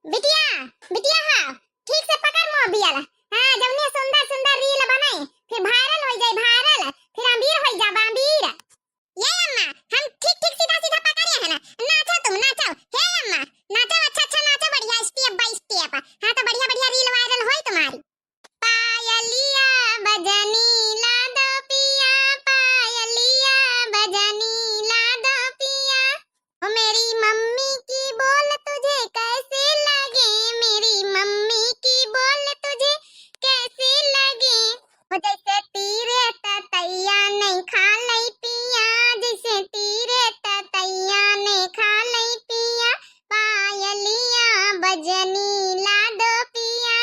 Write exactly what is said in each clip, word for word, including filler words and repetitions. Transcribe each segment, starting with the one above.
बिटिया, बिटिया हो, ठीक से पकड़ मोबियल। हाँ, जौने सुंदर सुंदर reel बनाई, फिर viral होइ जाई, viral, फिर अमीर होइ जाबा, अमीर। ये अम्मा, हम ठीक ठीक सीधा सीधा पकड़े हैं ना, नाचो तुम, नाचो। हे अम्मा, नाचो, अच्छा अच्छा नाचो, बढ़िया step by step। हाँ, तो बढ़िया बढ़िया reel viral होई तुम्हारी। पायलिया बजनी ला दो पिया, पायलिया बजनी ला दो पिया। ओ मेरी मम्मी की बोल तुझे कैसे लगे, मेरी मम्मी की बोल तुझे कैसे लगे। ओ जैसे तीरे ततैया नहीं खा लई पिया, जैसे तीरे ततैया नहीं खा लई पिया। पायलिया बजनी ला दो पिया।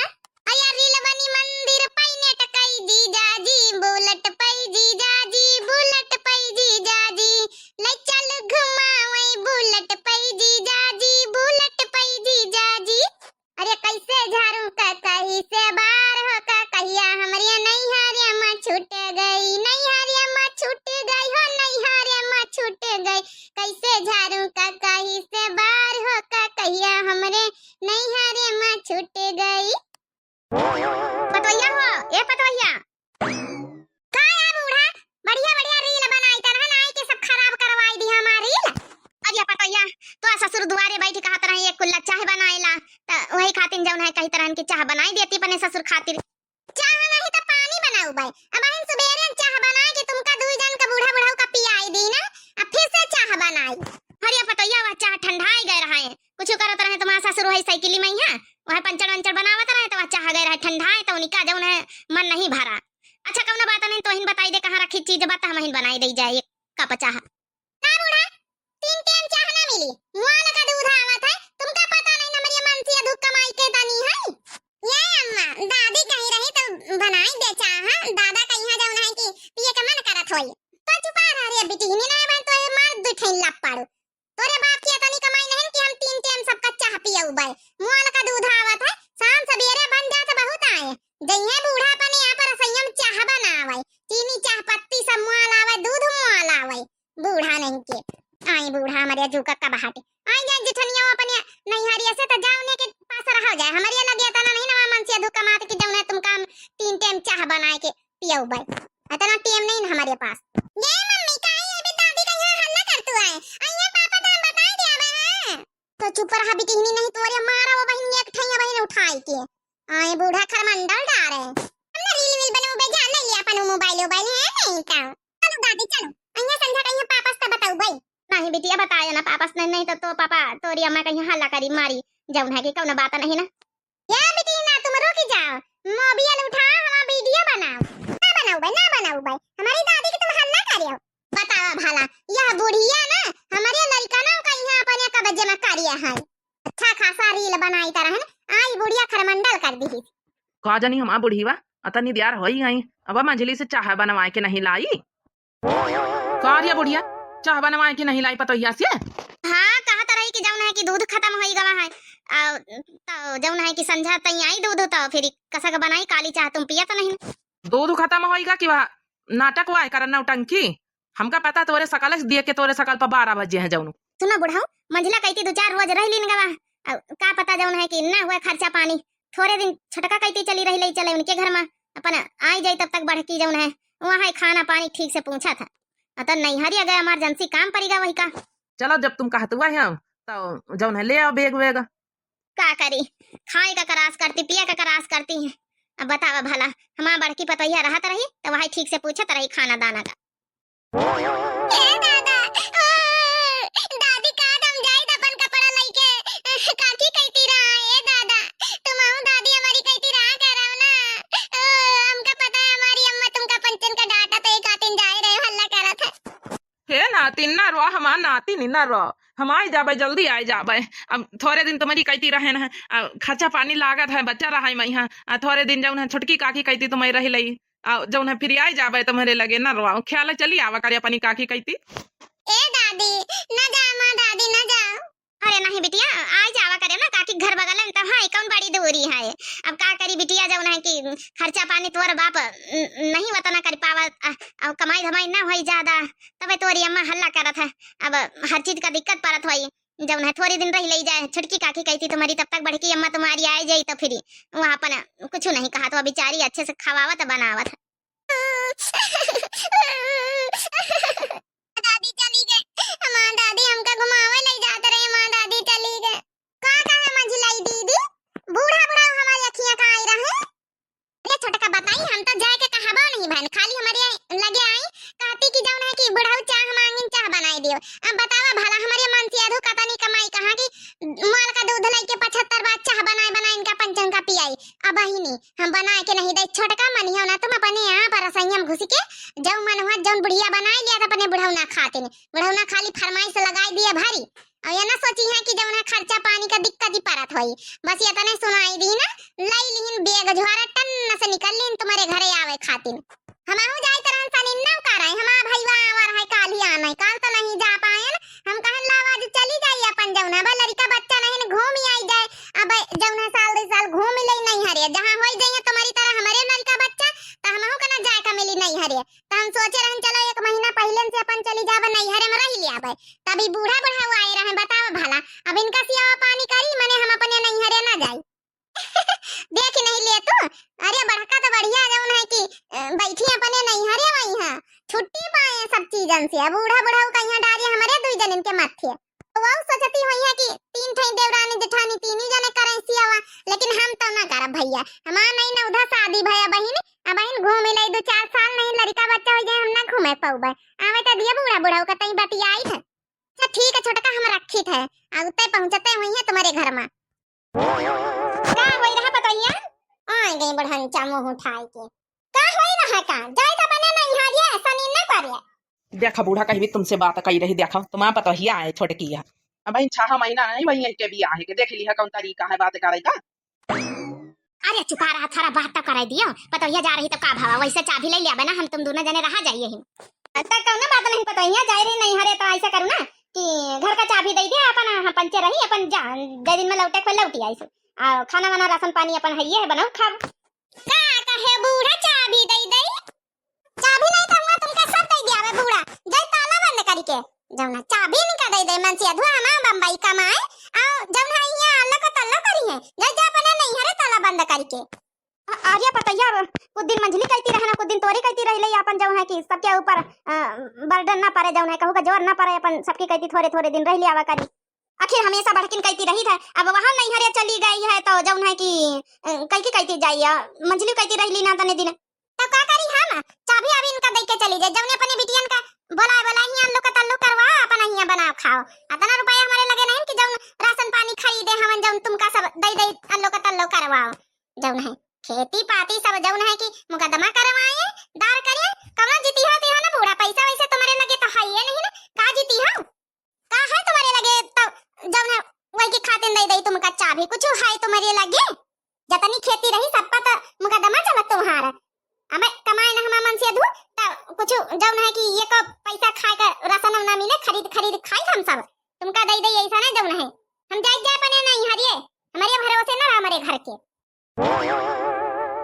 अया reel बनी मंदिर पै नेटकै जीजाजी, bullet पै जीजाजी, bullet पै जीजाजी। ले चल घुमावै bullet पै जीजाजी, bullet पै जीजाजी। अरे कैसे झाड़ू का कही से बार हो का कहिया हमरे नैहरे में छूट गई, नैहरे में छूट गई हो, नैहरे में छूट गई। कैसे झाड़ू का कही से बार हो का कहिया हमरे नैहरे में छूट गई। पतोहिया हो, ए पतोहिया। का या बूढ़ा, बढ़िया बढ़िया reel बनाई तरहन आई के सब खराब करवाई दी हमार reel। अरे पतोहिया, तो ससुर दुआरे बैठ कहत रहे एक कुल्ला चाह बनाएला, त वही खातिर जौन है कही तरहन के चाह बनाई देती अपने ससुर खातिर। चाह नहीं तो पानी बनाऊ बाई। अब हम सुबेरे चाह बनाए के तुमका दुई जन का बूढ़ा बुढ़ऊ का पियाई दी ना, अब फिर से चाह बनाई। अरे पतोहिया, वह चाह ठंडाई गए रहे, कुछ करत रहे तुम्हारा ससुर वही साइकिल में ही है, वह पंचर वंचर बनावत रहे तो वह चाह गए रहे ठंडाए, तो उनका जौन है मन नहीं भरा। अच्छा कौनो बात नहीं, तो हिन बताई दे कहाँ रखी चीज बात हम हिन बनाई दे जाए एक कप चाह। ना बूढ़ा, तीन टाइम चाह ना मिली, मुआल का दूध आवत है। तुमका पता नहीं हमरी मनसिया दुख कमाई के तनी है। ये अम्मा, दादी कही रही तो बनाई दे चाह, दादा कही है जौन है कि पिए के मन करत होई। तो चुपा रह रे बिटिहनी, ना बहन तो ये मार दू ठैन लप पाड़ू। तोरे बाप की इतनी कमाई नहीं कि हम तीन टाइम सबका चाह पियउबै। मुआल का दूध आवत है, शाम सबेरे बन जात बहुत आए। जइहे बूढ़ा अपने आप रसोइया में चाह बनावै, चीनी चाह पत्ती सब मुआल आवै, दूध मुआल आवै। बूढ़ा नहीं के। आई बूढ़ा हमारे जू का कब हटे। आई जाए जिठनिया अपने नैहरिया से तो जाओ ने के पास रहो जाए। हमारे लगे इतना नहीं ना मनसिया दुख कमात कि जौन है तुमका हम तीन टाइम चाह बनाए के पियउबै। इतना टाइम नहीं ना हमारे पास। ये मम्मी काहे अबे दादी का यहाँ हल्ला करतू है? अइया पापा तो हम बताए दे आवे हैं। तो चुप रहा बिटिहनी, नहीं तोरे मारा वो बहिन एक ठैया बहिन उठाई के। आए बूढ़ा खरमंडल डारे। हम ना reel वील बनउबै जा, ले ले अपन mobile उबाइल है नहीं का। चलो दादी चलो, अइया संझा कहिया पापस त बतउबै। नहीं बिटिया बताया ना पापस नहीं, नहीं तो, तो पापा तोरी अम्मा कहिया हल्ला करी मारी, जौन है कि कौनो बात नहीं ना। या बिटिहना तुम रुक जाओ, mobile उठाओ, हमार video बनाओ। ना बनउबै, ना बनउबै, हमारी दादी के तुम हल्ला करियो। बतावा भला, यह बुढ़िया ना हमारे लड़कनों का यहाँ अपने कब्जे में करिया है। अच्छा खासा reel बनाई तरह है, आई बुढ़िया खरमंडल कर दी। का जानी हमार बुढ़िया अतनी दियार होई गई, अब मंझली से चाह बनवाए के नहीं लाई। का रे बुढ़िया, चाह बनवाए के नहीं लाई पतोहिया से? हाँ, कहत रही कि जौन है कि दूध खतम होई गवा है, आ, तो जौन है कि संझा तई आई दूध, तो फिर कसक बनाई काली चाह, तुम पियत नहीं। दूध खतम होई गा कि वह नाटक हुआ है, करन नौटंकी। हमका पता तोरे सकल दिए के तोरे सकल पर बारह बजे हैं जौन। सुना बुढ़ऊ, मंझला कइती दो चार रोज रह लीन गवा, आ, का पता जौन है कि ना हुआ खर्चा पानी, थोरे दिन छोटका कइती चली रही ले चले उनके घर में, अपन आई जाई तब तक बढ़की जौन है, वहाँ खाना पानी ठीक से पूछा था। अतन नैहरिया गए, emergency काम पड़ी गा वही का। चलो, जब तुम कहत हुआ है, तो जौन है, ले आओ bag वैग। का करी, खाए का करास करती, पिए का करास करती है। अब बतावा भला, हमार बढ़की पतोहिया रहत रही, तो वही ठीक से पूछत रही खाना दाना का। ए दादा, ओ, दादी का दम जाई त अपन कपड़ा लइके, काकी कहती रहा, ए दादा, तुम आऊ दादी हमारी कहती रहा करव ना। ओ, हमका पता है हमारी अम्मा तुमका पंचन का डांटा तो एक आतिन जाए रहे, हल्ला करत है। हे नातिन ना रो, हमार नातिन ना रो, हम आई जाबे, जल्दी आई जाबे। अब थोरे दिन तुम्हारी कहती रहे ना, आ, खर्चा पानी लागत है, बच्चा रहा है मैं यहाँ, आ, थोरे दिन जौन है छोटकी काकी कहती तुम्हारी रह लई, आ, जौन है फिर आई जाबे तुम्हारे लगे ना रो, ख्याल चली आवा करे अपनी काकी कहती। ए दादी, ना जा माँ दादी, ना जा। अरे नहीं बिटिया, आई जावा करे ना काकी घर बगल में, तो है कौन बड़ी दूरी है। अब का करी बिटिया, जौन है कि खर्चा पानी तोर बाप न-, नहीं वतना कर पावा, अ, अ, कमाई धमाई ना होई ज्यादा, तबे तोरी अम्मा हल्ला करत है। अब हर चीज का दिक्कत पड़त होई, जौन है थोड़ी दिन रहि लई जाए, छोटकी काकी कहती तुम्हारी, तब तक बड़की अम्मा तुम्हारी आए जाई तो फिर वहाँ अपन कुछ नहीं कहा, तो बिचारी अच्छे से खवावत बनावत है। दादी चली गए, हमार दादी हमका घुमावे लई जात रहे, हमार दादी चली गए। का कहे मंझिलाई दीदी, बूढ़ा बूढ़ा हमारी अखियाँ का आई रहे। अरे छोटका बताई, हम तो जाए के कहबो नहीं भैन, खाली हमरे लगे आई, कहती कि जौन है कि बुढ़ऊ चाह मांगिन, चाह बनाई दियो। अब बतावा भला हमरे मनसेधू कतनी कमाई कहाँ कि माल का दूध लइके पचहत्तर बार चाह बनाए बनाए इनका पंचन का पियाई। अब बहिनी हम बनाए के नहीं दे, छोटका मनिहो ना तुम अपने आप रसोईया में घुस के जौन मन हुआ जौन बुढ़िया बनाए लिया तो अपने बुढ़ऊ ना खाते नहीं, बुढ़ऊ ना खाली फरमाइश लगाई दिया भारी। और ये ना सोची है कि जौन है खर्चा पानी का दिक्कत ही परत होई, बस ये तने सुनाई दी ना, लई लिहिन बेग झोरा टन्न से निकल लिहिन तुम्हारे घरे आवे खातिन। हमहू जाइत रहन सनिन्ना का रहे, हमार भईवा आवा रहे काल ही आना, काल तो नहीं जा पाएन। हम कहन लावा आज चली जाई अपन जौन है, अब लड़का बच्चा नहीं घूम ही आई जाए, अब जौन है साल दो साल घूम ही ले नहीं हरे, जहाँ होई जाइए तुम्हारी तरह हमारे लड़का बच्चा तो हमहू के ना जाए का मिली नहीं हरे। तो हम सोचे रहन चलो एक महीना पहिले से अपन चली जाब नैहरे में रह लियाब, तभी बूढ़ा बूढ़ा आए रहे, बताओ भला, अब इनका सियावा पानी करी, मने हम अपने नैहरे ना जाई। देख नहीं ले तू, अरे बड़का तो बढ़िया जौन है कि, अ, बैठी अपने नैहरे वही है, छुट्टी पाए सब चीजन से, अब बूढ़ा बूढ़ा कहीं डारी हमारे दुई जनिन के माथे। तो वो सोचती हुई है कि तीन ठई देवरानी जेठानी तीन ही जने करें सियावा, लेकिन हम तो ना करब भैया, हमार नहीं ना उधर शादी भया बहिन, अब बहिन घूम ले दो चार साल नहीं लड़का बच्चा हो जाए, हम ना घूमे पौबे, आवे तो दिया बूढ़ा बूढ़ा का तई बतियाई है। अच्छा ठीक है छोटका, हम रखित है, आ उतै पहुँचतै हुई है तुम्हारे घर मा। का होई रहा पतोहिया? आ गई बुढ़नचा मुँह उठाई के। का होई रहा का? जाए तो बने नहीं हारिए, सनी न करिए। देखा बूढ़ा कहीं भी तुमसे बात कही रही, देखा तुम्हारा पतोहिया आए छोटकी है। अब इन छह महीना नहीं वही के भी आहे के देख लिया कौन तरीका है बात करे का। अरे चुपा रहा, थोड़ा बात तो करे दियो। पतोहिया जा रही तो का भावा, वैसे चाबी ले लिया ना, हम तुम दोनों जने रहा जाइए ही। अच्छा कौनो बात नहीं, पतोहिया जा रही नहीं हरे तो ऐसा करू ना कि घर का चाबी दे दिया अपन, हम पंचे रही अपन जा, दे दिन में लौटे खोल लौटी आई सु। आ खाना वाना राशन पानी अपन है ये है बनाओ खाओ। का कहे बूढ़ा चाबी दे दे? चाबी नहीं तो हुआ तुमका सब दे दिया बे बूढ़ा। जाई ताला बंद करी के। जौना चाबी इनका दे दे मनसेधुआ हमार बम्बई कमाए। आओ जौन है यहाँ अल्लो को तल्लो करी है। जाई जा अपने नहीं हरे ताला बंद करी के। अ-, अरे पतैया, कुछ दिन मंझली कहती रहना, कुछ दिन तोरी कहती रही ले अपन जौन है कि सबके ऊपर, अ, burden ना पड़े, जौन है कहू का जोर ना पड़े, अपन सबकी कहती थोरे थोरे दिन रह लिया करी। आखिर हमेशा बड़किन कहती रही है, अब वहाँ नहीं हरे चली गई है तो जौन है कि, अ, कई की कहती जाइए, मंझली कहती रही ली ना तने दिन। तो का करी हम? चाबी अभी इनका दे के चली जाए, जौने अपने बिटियन का बोलाए, बोलाए हियां अल्लू का तल्लू करवा, अपन हियां बनाओ खाओ। अतना रुपया हमारे लगे नहीं कि जौन राशन पानी खरीदे हवन, जौन तुमका सब दे दे अल्लू का तल्लू करवाओ। जौन है खेती पाती सब जौन है कि मुकदमा करवाए, दार करे, कौनो जीती हो, हो ना बूढ़ा, पैसा वैसा तुम्हारे लगे तो है ये नहीं ना, का जीती हो? का है तुम्हारे लगे? तो जौन है वही के खातिन दे दे तुमका चाबी, कुछ है तुम्हारे लगे? जतनी खेती रही सब पर तो मुकदमा चलत तुम्हारा। हमें कमाए ना हमार मनसेधू, तो कुछ जौन है कि ये को पैसा खाए का राशन ना मिले, खरीद खरीद खाई हम सब। तुमका दे दे ऐसा ना जौन है। हम जाए जाए अपने नहीं हरिए, हमारे भरोसे ना रहा हमारे घर के।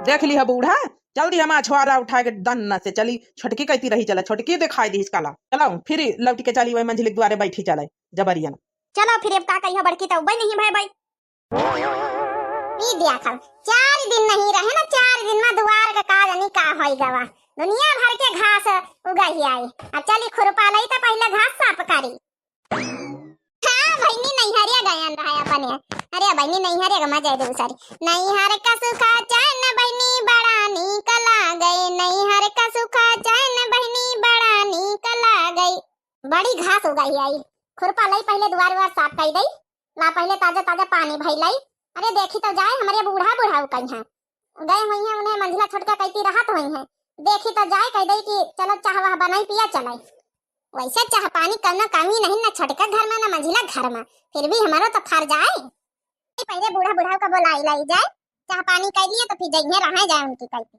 देख लिहा बूढ़ा, चल दी हमार छोरा उठा के दन्ना से चली। छोटकी कहती रही चला, छोटकी दिखाई दी इसका ला। चलो फिर लौट के चली वही मंझली के द्वारे बैठी चले जबरियन। चलो फिर अब का कहियो बड़की तो उबई नहीं भाई भाई। ई देखल, चार दिन नहीं रहे ना, चार दिन में दुआर का का जानी का होई गवा। दुनिया भर के घास उगही आई। अब चली खुरपा लई तो पहले घास साफ करी। हाँ, बहिनी नैहरिया गयन रहा अपने। अरे बहिनी नैहरिया का मजा है दूसरी। नैहर का सुखा चैन बहिनी बड़ा नीक लागे, नैहर का सुखा चैन बहिनी बड़ा नीक लागे। बड़ी घास उगाई आई। खुरपा लई पहले दुआर उआर साफ कई दई। ला पहले ताजा ताजा पानी भई लई। अरे देखी तो जाए हमरे बूढ़ा बुढ़ाऊ कहीं हैं। गए हुई हैं, उन्हें मंझला छोटका कहती रहत हुई हैं। देखी तो जाए कह दई कि चलो चाह वाह बनाई पिया चलाई। वैसे चाह पानी कौनो कमी नहीं, न छोटका घर में, न मंझिला घर में, फिर भी हमारो तो फर्ज आए। पहले बूढ़ा बुढ़ाऊ का बोलाई लाई जाए, चाह पानी कर लिए तो फिर जइहे रहे जाए उनकी कह के।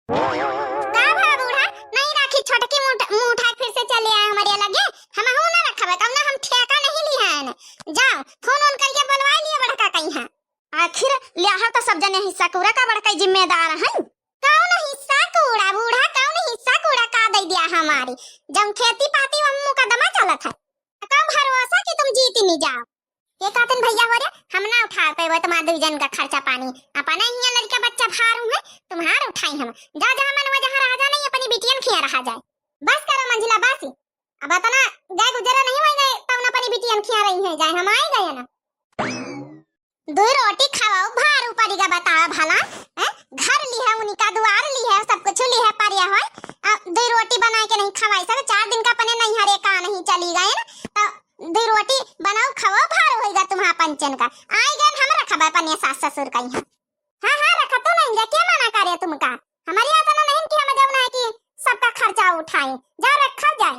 का भा बूढ़ा, नहीं राखी छोटकी मुंह उठा, मुंह उठा के फिर से चले आए हमारे लगे, हम हूं ना रखबे, कौनो हम ठेका नहीं लिया है ने। जाओ फोन उन करके बुलवा लिए बड़का कहीं है। आखिर लिया तो सब जने हिस्सा कूड़ा का बड़का जिम्मेदार है। कौन हिस्सा कूड़ा बूढ़ा, कौन हिस्सा कूड़ा का दे दिया हमारी? जब खेती पाती में मुकदमा चलत है। का भरोसा कि तुम जीत नहीं जाओ? के कहतन भैया हो रे, हम ना उठा पेबे तुम्हार दुई जन का खर्चा पानी। अपना हियाँ लड़का बच्चा भार हुए, तुम्हार उठाई हम। जा जहाँ मन हुआ, जहाँ रहा जा नहीं, अपनी बिटियन खिया रहा जाए। बस करो मंझिला, बस। अब अतना गए गुजरा नहीं होई गए, तब न अपनी बिटियन खिया रही है जाए, हम आए गए ना। दुई रोटी खवाओ, भार ऊपरी का बतावा भला, हैं? घर लिहे उनका, दुआर लिहे, सब कुछ लिहे परिया होय, आ दुई रोटी बनाए के नहीं खवाई सब, चार दिन का अपने नैहरे का नहीं चली गए ना, तो दुई रोटी बनाओ, खवाओ, भार होइगा तुम्हारा पंचन का। आई गए हम रखबे अपने सास ससुर का यहाँ। हाँ, हाँ, रखा तो नहीं जा, क्या मना करे तुमका? हमारी आदत नहीं कि हम जौन है कि सबका खर्चा उठाएं, जा रखा जाए।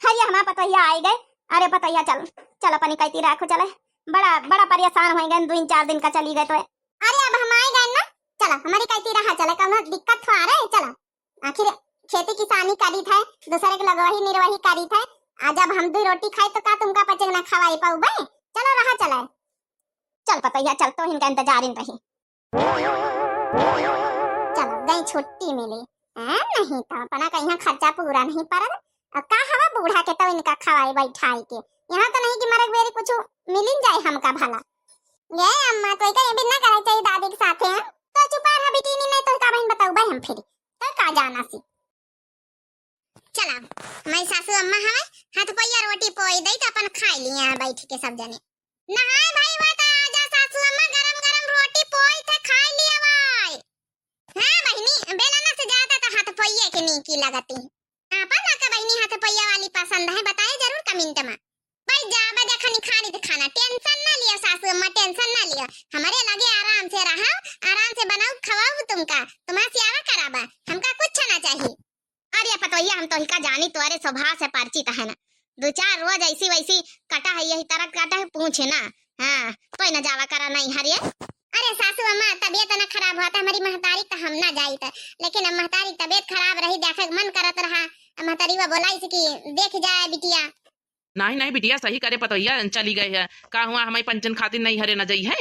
अरे हमार पतोहिया आई गए। अरे पतोहिया चल, चल अपनी कैती राखो चले। बड़ा, बड़ा परेशान होइ गए, दो चार दिन का चली गए तो। अरे अब हम आई गए ना, चला हमारी कैती रहा चले, कौनो दिक्कत थोड़ा रहे, चला। आखिर खेती किसानी करी थे, दूसरे के लगवाही निर्वाही करी थे। आज अब हम दो रोटी खाई तो का तुमका पचे ना खवाई पाऊ बे? चलो रहा चले। चल पतोहिया चल, तो इनका इंतजार इन रही। चलो, गई छुट्टी मिली। हैं, नहीं तो अपना कहीं खर्चा पूरा नहीं परल। अब का हवा बूढ़ा के तो इनका खवाई बैठाई के। यहाँ तो नहीं कि मरक बेरी कुछ मिलिन जाए हमका भला। ये अम्मा, तो इका ये भी ना करे चाहिए दादी के साथे, हैं? तो चुपा रहा बिटिनी, नहीं तो का बहन बताऊ भाई हम फिर। तो का जाना सी। चला, मैं सासू अम्मा हवे, हाथ पैया रोटी पोई दई तो अपन खाई लिए यहाँ बैठ के सब जने। नहाए भाई बा त आजा सासू अम्मा, गरम गरम रोटी पोई थे खाई लिए भाई। हाँ बहिनी, बेलना से ज्यादा तो हाथ पैया के नीकी लगती। आपा ना का बहिनी हाथ पैया वाली पसंद है, बताए जरूर comment मा। भाई जा बजा खनी खानी थे खाना, tension ना लियो सासू अम्मा, tension ना लियो। हमारे लगे आराम से रहो, आराम से बनाऊ खवाऊ तुमका, तुम्हारा सेवा कराबा, हमका कुछ ना चाहिए। अरे पतोहिया, हम तोहिका जानी, तोरे स्वभाव से परिचित है ना। दो चार रोज ऐसी वैसी कटा है, यही तरह कटा है, पूछे ना। हाँ, कोई ना जावा करा नहीं हरिये। अरे सासू अम्मा, तबीयत ना खराब हुआ था हमारी महतारी, तो हम ना जाई था, लेकिन अब महतारी तबीयत खराब रही, देखे के मन करत रहा। अब महतारी वो बोला इसे कि देख जाए बिटिया। नहीं, नहीं बिटिया, सही करे पतोहिया चली गई है। का हुआ, हमारी पंचन खातिर नहीं हरे न जाई है?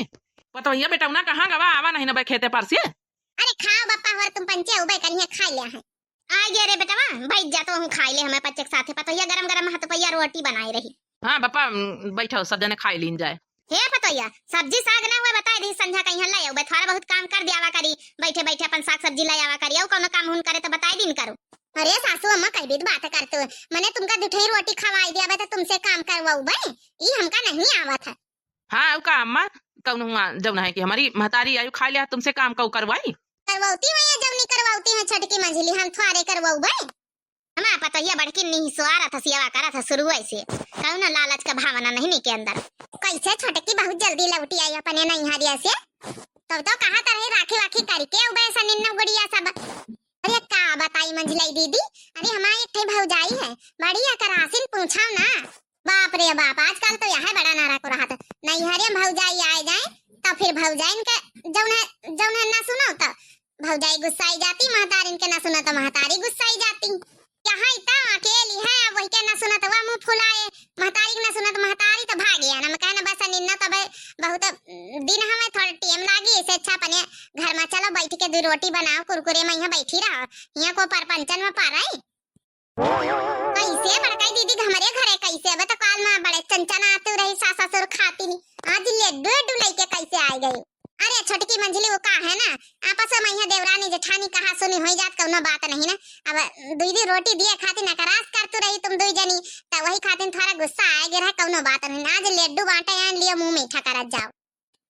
पतोहिया बेटौना कहाँ गवा, आवा नहीं न बे खेते पर से? अरे खाओ बप्पा, हो तुम पंचे उबे करिए, खा लिया है। आ गया रे बेटवा, बैठ जा तो हूँ खाई ले हमें पच्चे के साथे। पतोहिया गरम गरम हाथ पैया रोटी बनाई रही। हाँ बप्पा, उम, बैठो, सब जने खाई लीन जाए। हे पतोहिया, सब्जी साग ना हुए बताए दी, संझा कहीं ले आवे, थोड़ा बहुत काम कर दियावा करी, बैठे बैठे अपन साग सब्जी ले आवा करी, और कोनो काम हुन करे तो बताए दिन करो। अरे सासू अम्मा, कई बीत बात कर तू, मने तुमका दुठे रोटी खवाई दियावे तो तुमसे काम करवाऊ बे, ई हमका नहीं आवत है। हाँ, उ का अम्मा, कौन हुआ, जौन है कि हमारी महतारी आयु खा लिया, तुमसे काम कऊ करवाई? करवाती हुई है, जब नहीं करवाती है छोटकी मंझली, हम थ्वारे करवाऊ बे। हमार पतोहिया बड़की निहसुआरत ह, सेवा करत ह शुरू से, कौनो लालच का भावना नहीं नीके अंदर। कैसे छोटकी बहुत जल्दी लौटी आई अपने नैहरिया से, तब तो कहा तरह राखी वाखी करके उबे सनिन्ना गुड़िया सब। अरे का बताई मंझलाई दीदी, अरे हमारी एक ठे भौजाई है, बड़ी अकरासिन पूछो ना। बाप रे बाप, आजकल तो यह बड़ा नारा को रहा था, नैहरे में भौजाई आए जाए तो फिर भौजाइन के जौन है, जौन है ना सुनो तो भौजाई गुस्साई जाती, महतारिन के ना सुनो तो महतारी गुस्साई जाती। यहाँ इतना अकेली है, अब वही के ना सुनो तो वह मुंह फुलाए, महतारी के ना सुनो तो महतारी तो भागे। ना मैं कहना बस निन्ना तबे बहुत दिन हमें थोड़ा टेम लागी, इससे अच्छा अपने घर में चलो बैठ के दो रोटी बनाओ, कुरकुरे में यहाँ बैठी रहो, यहाँ को परपंचन में पा रही। कैसे बड़काई दीदी हमरे घरे कैसे? अब तो काल में बड़े चंचन आते रही सास ससुर खाती नहीं, आज लड्डू लड्डू लेके कैसे आ गई? अरे छोटकी मंझली वो का है ना, आपस में यहाँ देवरानी जेठानी कहा सुनी होई जात कौनो बात नहीं ना। अब दीदी रोटी दिए खातिर नकरास करतू रही तुम दुई जनी, तो वही खातिर थोड़ा गुस्सा आए गिरा, कौनो बात नहीं ना। आज लड्डू बांटे आन लियो, मुंह मीठा करत जाओ।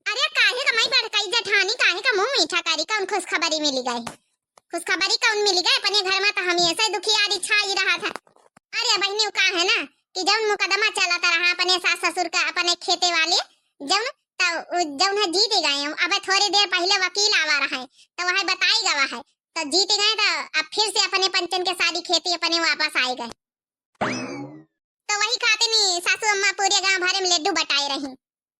अरे काहे का माई बड़काई जेठानी, काहे का मुंह मीठा करी, कौन खुशखबरी मिली गई? खुशखबरी कौन मिली गई? अपने घर में तो हमेशा ही दुखियारी छाई रहा था। अरे बहनी, उ का है ना कि जौन मुकदमा चलत रहा अपने सास ससुर का, अपने खेते वाले, जौन त उ जौन है जीत गए। अब थोड़ी देर पहले वकील आवा रहा है, तो वह बताई गवा है, तो जीत गए, तो अब फिर से अपने पंचन के सारी खेती अपने वापस आए गए। तो वही खातिर नी सासू अम्मा पूरे गांव भरे में लड्डू बटाए रही।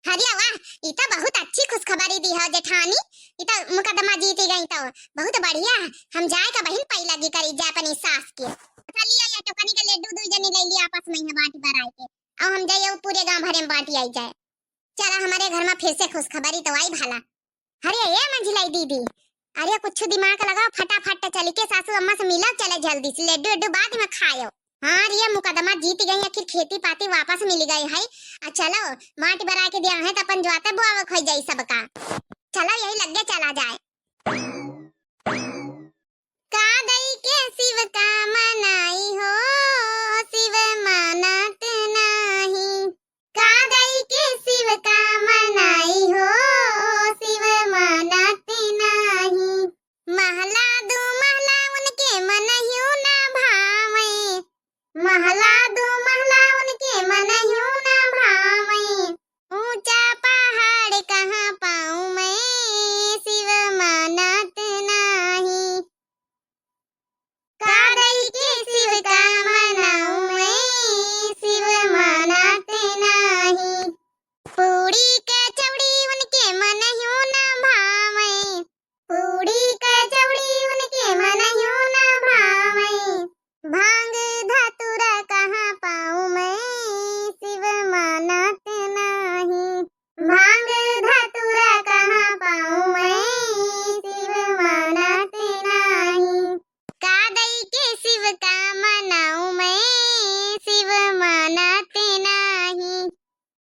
अरे वाह, ई तो बहुत अच्छी खुशखबरी दी हो जेठानी, ई तो मुकदमा जीत गई तो बहुत बढ़िया। हम जाए का बहिन पैला की करी जाए अपनी सास के। चलिए ये टोकनी के लड्डू दुई जनी ले लिया आपस में यहाँ बांट बराए के, और हम जाइए पूरे गांव भरे में बांट आई जाए। चला हमारे घर में फिर से खुशखबरी तो आई भला। अरे ए मंझिलाई दीदी, अरे कुछ दिमाग लगाओ, फटाफट चल के सासू अम्मा से मिलो, चले जल्दी से, लड्डू उड्डू बाद में खायो। हाँ रे, मुकदमा जीत गई, आखिर खेती पाती वापस मिल गई है। आ चलो, माटी बराय के दिया है, त अपन जोते बोआवे खोई जाई सबका। चलो, यही लग्गे चला जाए। का दई के शिव का मनाई हो, शिव मानत नाही। का दई के शिव का मनाई हो, शिव मानत नाही। महला दू महला उनके मनहियो ना भावे, महला दू महला उनके मनहियो ना भावे। ऊंचा पहाड़ कहाँ पाऊं मैं, शिव मानत नाही। का दई के शिव का मनाऊं मैं, शिव मानत नाही। पूड़ी कचौड़ी उनके मनहियो ना भावे, पूड़ी कचौड़ी उनके मनहियो ना भावे। भांग धतूरा कहाँ पाऊं मैं, शिव मानत नाही। भांग धतूरा कहाँ पाऊं मैं, शिव मानत नाही। का दई के शिव का मनाऊं मैं, शिव मानत नाही।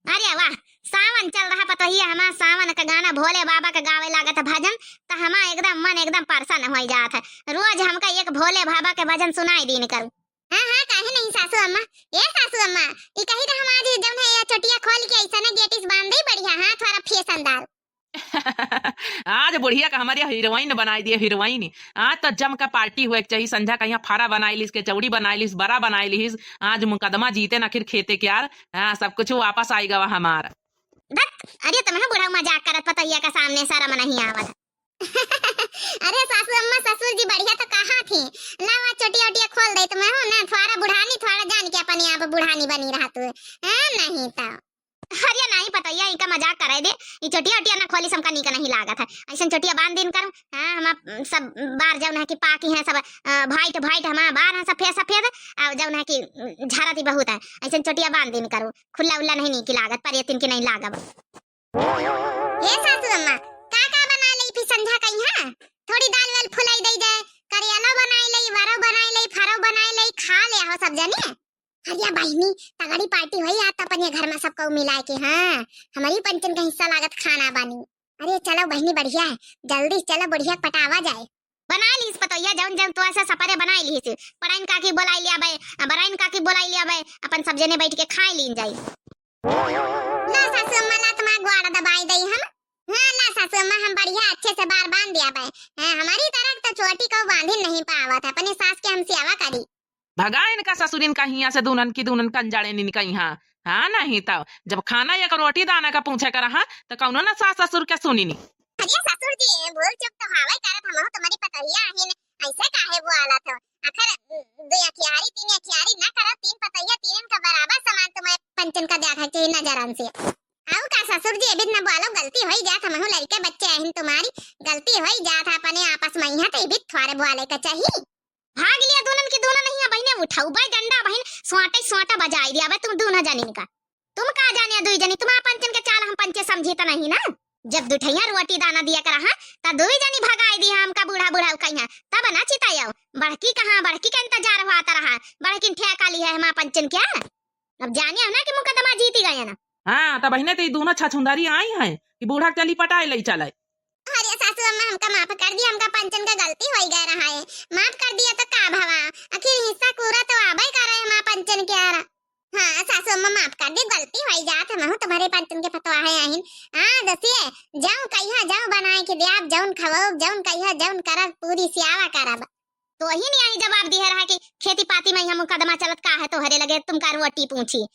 अरे वाह, सावन चल रहा पतोहिया हमार, सावन का गाना भोले बाबा का गावे लागत है भजन, त हमार एकदम मन एकदम प्रसन्न होइ जात है। रोज हमका एक भोले बाबा के भजन सुनाई दीन करू। हाँ, हाँ, काहे नहीं सासू अम्मा? ए सासू अम्मा, ई कही त हम आज जौन है ये चोटिया खोल के ऐसा ना गेटिस बांध दे बढ़िया, हाँ, थोड़ा फैशनदार। आज बुढ़िया का हमारी हीरोइन बनाई दिए, हीरोइन। आज तो जम का पार्टी हुए के चाहिए, संझा का यहाँ फारा बनाई लिस, कचौड़ी बनाई लिस, बरा बनाई लिस। आज मुकदमा जीते न आखिर खेते के यार, हाँ, सब कुछ वापस आई गवा हमार। धत, अरे तुम्हें बुढ़ऊ मजाक करत पतोहिया का सामने शर्म नहीं आवत। अरे सासू अम्मा, ससुर जी बढ़िया तो कहा थी, लावा चोटिया ओटिया खोल दे, तुम्हें हो ना थोड़ा बुढ़ानी, थोड़ा जान के अपने आप बुढ़ानी बनी रहा तू, हाँ, नहीं तो। अरे नहीं पतोहिया, इनका मजाक करे दे, ई चोटिया ओटिया ना खोली, हमका नीक नहीं लागत है, ऐसन चोटिया बांध दिन करू, हाँ, हम सब बार जौन है कि पाकी हैं सब, अ, भाइट भाइट हमार बार हैं सफेद सफेद, और जौन है कि, उम, झरत ही बहुत है, ऐसन चोटिया बांध दिन करू, खुल्ला उल्ला नहीं नीक लागत, पर ये तिनकी नहीं लागब। हे सासू अम्मा, का का बना लई फिर संझा कइहाँ? थोड़ी दाल वाल फुलाई दई जाए, करियलो बनाई लई, वरो बनाई लई, फरो बनाई लई, खा ले हो सब जने। अरे बहिनी, तगड़ी पार्टी होई आज तो अपने घर में सबको मिलाए के, हाँ, हमारी पंचन का हिस्सा लागत खाना बानी। अरे चलो बहिनी, बढ़िया है, जल्दी चलो, बुढ़िया के पटावा जाए। बनाई लीस पतोहिया, जौन जौन तो ऐसा सपरे बनाई लीस। पड़ाइन काकी बोलाई लिया बे, आ बराइन काकी बोलाई लिया बे, अपन सब जने बैठ के खाए लीन जाई। ला सासू अम्मा, ला तुम्हार ग्वाड़ा दबाई दई हम। हाँ, ला सासू अम्मा, हम बढ़िया अच्छे से बार बांध दिया बे। हाँ, हमारी तरह तो चोटी को बांधिन नहीं पावत है, अपने सास के हम सेवा करी। भगा इनका ससुरिन का हियाँ से, दूनन की दूनन कंजाड़े निन का हियाँ। हाँ, नहीं तो जब खाना एक रोटी दाना का पूछे कर रहा, तो कौनो ना सास ससुर के सुनी नी। अरे ससुर जी, भूल चूक तो हावे करत, हमहू तुम्हारी पतोहिया आहिन, ऐसे काहे बोआलत हो? आखिर दो अखियारी, तीन अखियारी ना करो, तीन पतोहिया, तीनन का बराबर समान तुम्हारे पंचन का देखा के नजरन से। आऊ का ससुर जी, एबित ना बोलो, गलती होई जात, हमहू लड़के बच्चे आहिन तुम्हारी, गलती होई जात है अपने आपस में, यहाँ तो एबित थोड़े बोले का चाहिए। भाग लिया दूनन की दूनन नहीं है बहिने, उठाऊ बे डंडा बहिन, स्वाटे स्वाटा बजाई दिया बे तुम दूनों जनिन का। तुम का जाने दुई जनी, तुम्हारा पंचन के चाल हम पंचे समझी त नहीं ना। जब दुठैया रोटी दाना दिया कर रहा, त दुई जनी भगाई दी हमका बूढ़ा बूढ़ा कहिया, तब ना चितायो। बड़की कहाँ, बड़की का इंतजार हुआ त रहा, बड़की ठेका ली है हमारा पंचन क्या? अब जानियो ना कि मुकदमा जीती गए ना। हाँ, त बहिने, त ई दूनो छछुंदरी आई हैं कि बूढ़ा के चली पटाए लई चले। अरे सासू अम्मा, हमका माफ कर दिया, हमका पंचन का गलती होई गए रहा है, माफ कर दिया तो का भवा, आखिर हिस्सा पूरा तो आबे करे हमार पंचन के यार। हाँ सासू अम्मा, माफ कर दी, गलती होई जात, हमहू तुम्हारे पंचन के पतोहे आहिन। हाँ दसिए, जौन कहिया जौन बनाए के द्याब, जौन खवाओ, जौन कहिया जौन करब, पूरी सेवा करब। तो वही नहीं आई जवाब दिहे रहा कि खेती पाती में यहाँ मुकदमा चलत का है तोहरे लगे, तुमका रोटी पूछी।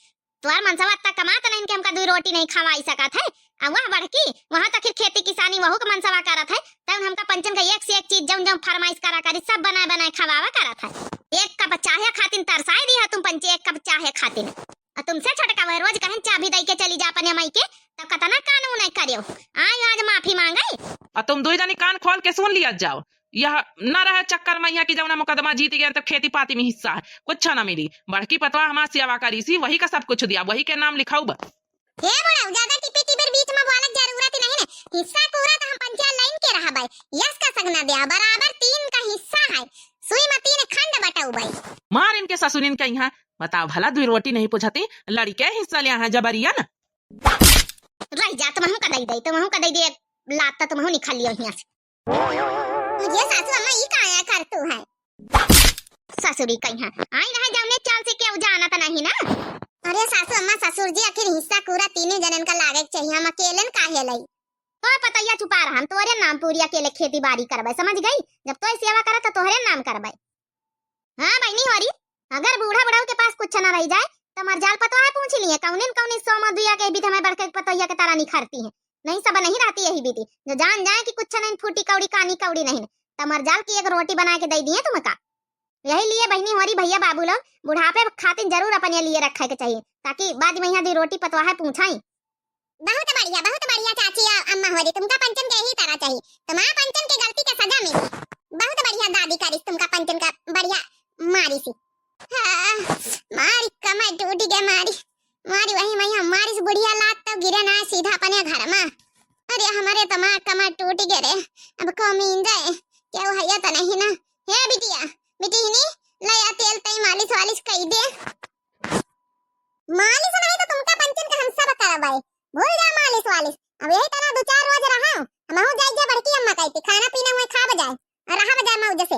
तोहर मनसवा अत्ता कमात नहीं कि हमका दुई रोटी नहीं खवाई सकत है। आ वह बड़की, वहाँ तक खेती किसानी वहू के मनसवा करत है, तब हमका पंचन का एक से एक चीज जौन जौन फरमाइश करा करी, सब बनाए बनाए खवावा करत है। एक कप चाहे खातिन तरसाए दी है तुम पंचे, एक कप चाहे खातिन। आ तुमसे छोटका वह रोज कहन चाबी दई के चली जा अपने माई के, तब कतना कानून है करियो। आय आज माफी मांगे। आ तुम दुई जनी कान खोल के सुन लिया जाओ, यह न रहे चक्कर में यहाँ की जौना मुकदमा जीत गए तो खेती पाती में हिस्सा है, कुछ ना मिली। बड़की पतवा हमार सेवा करी सी, वही का सब कुछ दिया, वही के नाम लिखाऊ बा। हे बुढ़ऊ, ज्यादा टिपी टिपर बीच में बोलक जरूरत नहीं ने। हिस्सा पूरा तो हम पंचायत लाइन के रहबे, यस का सगना दिया, बराबर तीन का हिस्सा है। सुई मा तीन खंड बटउबइ। मार इनके ससुरिन के इहाँ। बताओ भला, दुइ रोटी नहीं पुछती, लड़िके हिस्सा लिया है जबरियन। रहि जा, तुमहू का दइ दे, तुमहू का दइ दे, लात त तुमहू निकाल लियो हियाँ से। अरे सासू अम्मा, ई काया करतू है? ससुरी कइहाँ आई रहे, जउने चाल से केहू जानत नहीं ना। अरे सासू अम्मा, ससुर जी, आखिर हिस्सा पूरा तीनों जनन का लागे के चाहिए, हम अकेलन काहे लई? तोय पतोहिया चुपा रहा, हम तोहरे नाम पूरी अकेले खेती बारी करबै, समझ गई? जब तोय सेवा करत तो तोहरे नाम करबै। हाँ बहिनी होरी, अगर बूढ़ा बुढ़ऊ के पास कुछ न रहि जाए तो मरजाल पतोहा पूछ लिए, कौनिन कौनिन सौ मा दुइया के बीत हमें बढ़के पतोहिया के तारा निखरती है। नहीं, सब नहीं रहती यही बीती, जो जान जाए कि कुछ नहीं फूटी कौड़ी कानी कौड़ी नहीं, तो मरजाल की एक रोटी बनाए के दइ दिए तुमका। यही लिए बहिनी होरी भइया बाबू लोग बुढ़ापे खातिर जरूर अपने लिए रखे के चाहिए, ताकि बाद मा इहाँ दुइ रोटी पतोहा पूछाई। बहुत बढ़िया, बहुत बढ़िया चाची अ-, अम्मा होरी, तुमका पंचन के यही तरह चाहिए। तुम्हारा पंचन के गलती के सजा मिली। बहुत बढ़िया दादी करिस तुमका पंचन का बढ़िया मारिस। हाँ, मारी कमर टूटि गए, मारी, मारी वही मैया मारिस बुढ़िया लात तो गिरे ना सीधा अपने घर मा। अरे हमरे तो माँ कमर टूटि गए रे, अब को मीन जाए, केहू है तो नहीं ना। हे बिटिया, बिटिहनी, ले आ तेल तई मालिश वालिश कइ दे। मालिश नहीं तो तुमका पंचन का हम सब करबै। भूल जा मालिश वालिश। अब यही तरह दो चार रोज रहा, हमहू जाई जा बड़की अम्मा कहती, खाना पीना हुए खा बजाए, और रहा बजाए मौज से।